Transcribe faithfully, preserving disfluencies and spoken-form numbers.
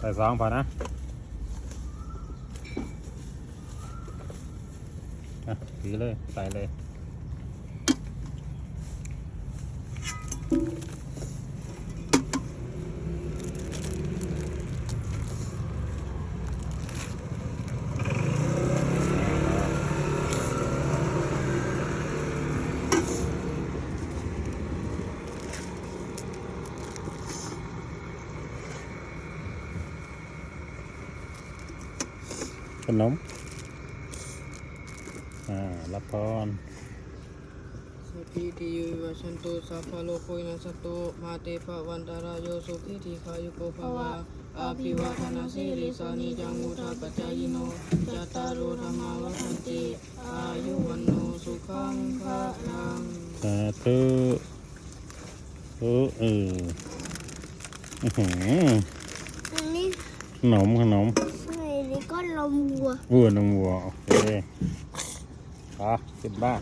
ใส่ซองพอนะ อ่ะ ถือเลย ใส่เลย ขนม อ่า รับพร Sabbītiyo vivajjantu, sabbarogo vinassatu, mā te bhavatvantarāyo, sukhī dīghāyuko bhava. Abhivādanasīlissa niccaṃ vuḍḍhāpacāyino, cattāro dhammā vaḍḍhanti, āyu vaṇṇo sukhaṃ balaṃ. สาธุ โอ้ เออ อื้อหือ อันนี้ ขนม ขนม ใช่ นี่ก็นมวัว วัวนมวัว โอเค ไป ขึ้นบ้าน